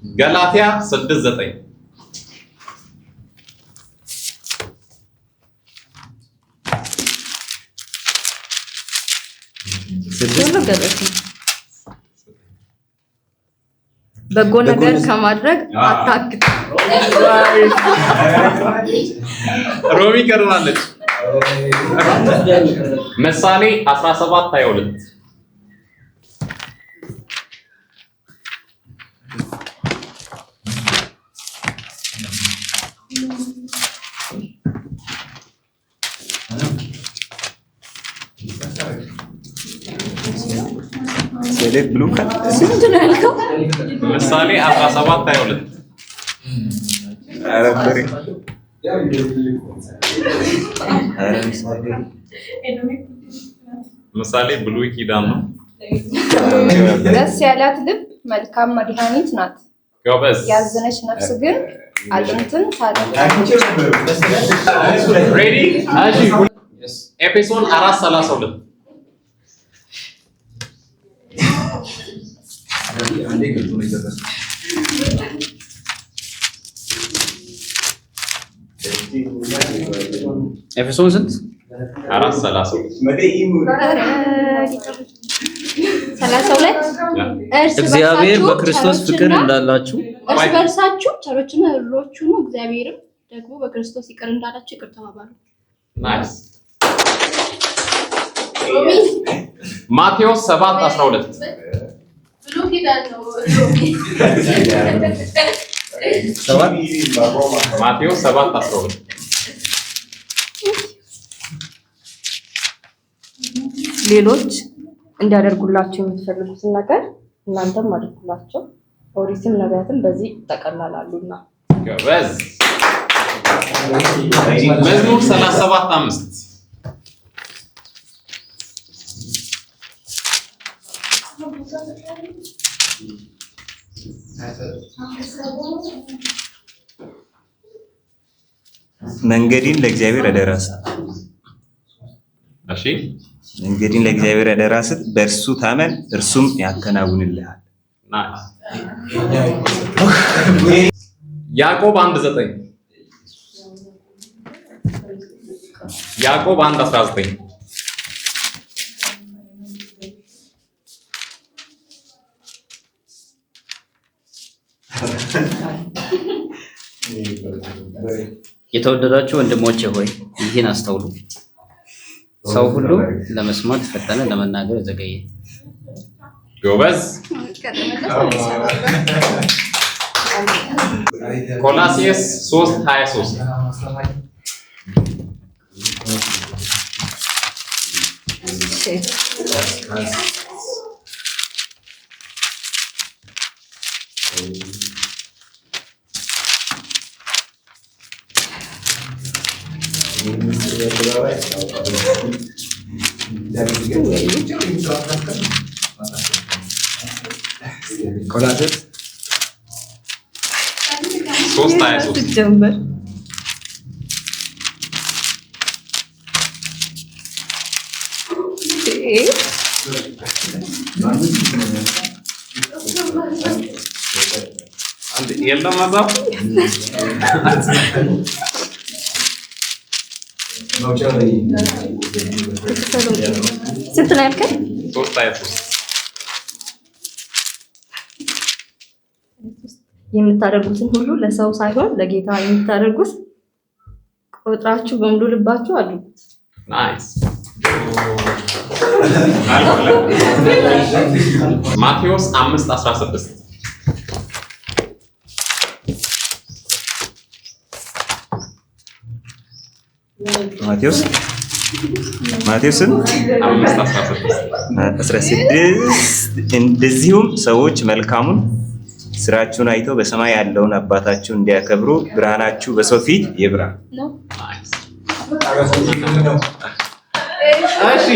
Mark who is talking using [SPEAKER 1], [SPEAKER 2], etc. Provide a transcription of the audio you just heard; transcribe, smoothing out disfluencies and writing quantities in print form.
[SPEAKER 1] ገላትያ 6:9።
[SPEAKER 2] ሁሉ ገለቴ በጎ ነገር ከማድረግ አታግድ።
[SPEAKER 1] ሮሚ ቀርባለች። ምሳሌ 17:22።
[SPEAKER 3] ሴሌት ብሉ
[SPEAKER 2] ስንት ነው ያልከው?
[SPEAKER 1] ምሳሌ 17:22።
[SPEAKER 3] ኧረ በሬ ኧረ ምሳሌ።
[SPEAKER 1] ምሳሌ ብሉይ ኪዳን ነው።
[SPEAKER 4] ደስ ያላት ልብ መልካም መድኃኒት ናት፣
[SPEAKER 1] ጎበዝ።
[SPEAKER 4] ያዘነች ነፍስ ግን አጥንትን ታደርቃለች።
[SPEAKER 1] Ready? ኤፌሶን 4:32።
[SPEAKER 5] ኤፌሶን ስንት?
[SPEAKER 1] 4:32።
[SPEAKER 2] 32። እርስ
[SPEAKER 5] እግዚአብሔር
[SPEAKER 2] በርሳችሁ
[SPEAKER 5] በክርስቶስ ፍቅር
[SPEAKER 2] ቸሮችና
[SPEAKER 5] እንዳላችሁ
[SPEAKER 2] እርስ በርሳችሁ ቸሮችና ርኅሩኆች ሁኑ፣ እግዚአብሔርም ደግሞ በክርስቶስ ይቅር እንዳላችሁ ይቅር ተባባሉ።
[SPEAKER 1] Nice። ማቴዎስ 7:12።
[SPEAKER 5] 7።
[SPEAKER 1] ማቴዎስ 7:12።
[SPEAKER 6] ሌሎች እንዲያደርጉላቸው የምትፈልጉትን ነገር እናንተም አድርጉላቸው፣ ኦሪትም ነቢያትም በዚህ ይጠቀለላሉና።
[SPEAKER 1] ጎበዝ። መዝሙር 37:5።
[SPEAKER 3] መንገድን ለእግዚአብሔር አደራ ስጥ።
[SPEAKER 1] እሺ።
[SPEAKER 3] መንገድን ለእግዚአብሔር አደራ ስጥ፣ በእርሱ ታመን፣ እርሱም ያከናውንልሃል።
[SPEAKER 1] Nice። ያዕቆብ 1:9፣ ያዕቆብ 1:19።
[SPEAKER 5] የተወደዳችሁ ወንድሞቼ ሆይ ይህን አስተውሉ። ሰው ሁሉ ለመስማት ፈጠነ፣ ለመናገር ዘገየ።
[SPEAKER 1] ጎበዝ። ቆላስይስ 3:23።
[SPEAKER 3] ቆላስይስ
[SPEAKER 1] 3:23።
[SPEAKER 6] ስትጀምር
[SPEAKER 1] አንድ የለም መጽሐፍ።
[SPEAKER 6] ስንት ነው ያልከኝ?
[SPEAKER 1] 3:23።
[SPEAKER 6] የምታደርጉትን ሁሉ ለሰው ሳይሆን ለጌታ የምታደርጉት ቆጥራችሁ በሙሉ ልባችሁ አድርጉት።
[SPEAKER 1] Nice። ማቴዎስ 5:16።
[SPEAKER 3] ማቴዎስን
[SPEAKER 1] 5:16።
[SPEAKER 3] 16። እንደዚሁም ሰዎች መልካሙን ስራችሁን አይተው በሰማይ ያለውን አባታችሁን እንዲያከብሩ ብርሃናችሁ በሰው ፊት ይብራ።
[SPEAKER 1] Nice። እሺ።